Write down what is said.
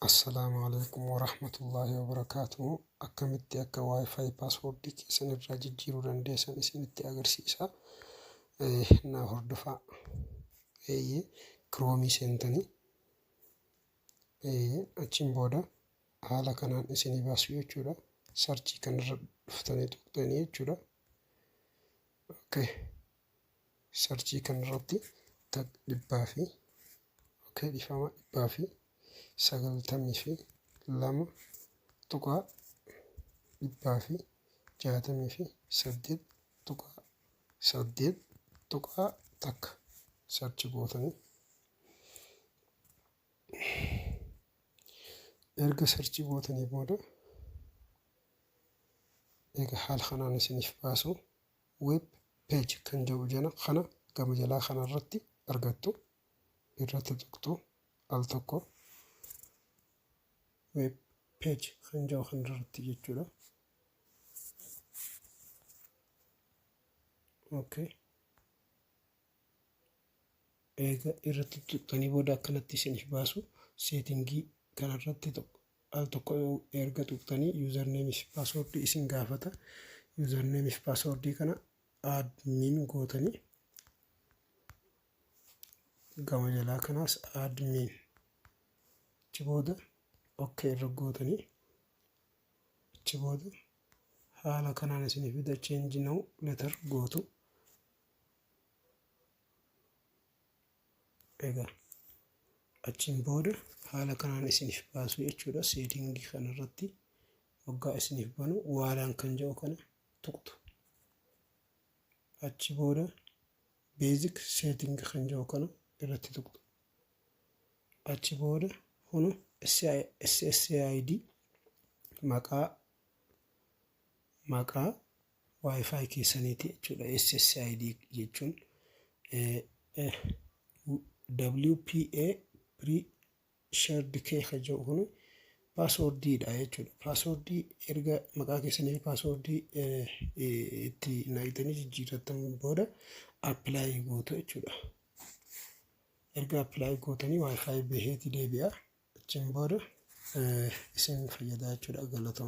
Assalaamu alaikum warahmatullaahi wabarakaatuhu. Akkamitti akka Wi-Fi password keessan irraa jijjiiruu dandeessan isinitti agarsiisa. Na hordofaa. Eeyyee, Chrome seentanii achiin booda haala kanaan isinii baasu jechuudha. Search kanarra dhuftanii tuqxanii jechuudha. Okay. Search kanarratti dhibbaa fi, okay, dhiifama, 192.168.8.1 search gootanii, erga search gootanii booda egaa haala kanaan isiniif baasu. Web page kan jedhu jala kana gama jalaa kanarratti argattu, irratti tuqxu al tokko, web page kan jedhu kanarratti jechuudha. Okay. Eega irratti tuqxanii booda akkanatti isiniif baasu. Setting kanarratti al tokko erga tuqxanii username fi password isin gaafata. Username fi password kana admin gootanii, gama jalaa kanaas admin, achi booda okay irra gootanii, achi booda haala kanaan isinii fida. Change now later gootu. Egaa achiin booda haala kanaan isiniif baasu jechuudha. Setting kanarratti waggaa isiniif banu WLAN kan jedhu kana tuqxu. Achi booda basic setting kan jedhu kana irratti tuqxu. Achi booda kunu SSID, maqaa Wi-Fi keessaniiti jechuudha. SSID jechuun WPA pre shared key kan jedhu kun passwordiidha jechuudha. Password erga maqaa keessanii fi password itti naqxanii jijjiirrattan booda apply gootu jechuudha. Erga apply gootanii Wi-Fi baheeti deebi'a. Achiin booda isin fayyada jechuudha. Galatooma.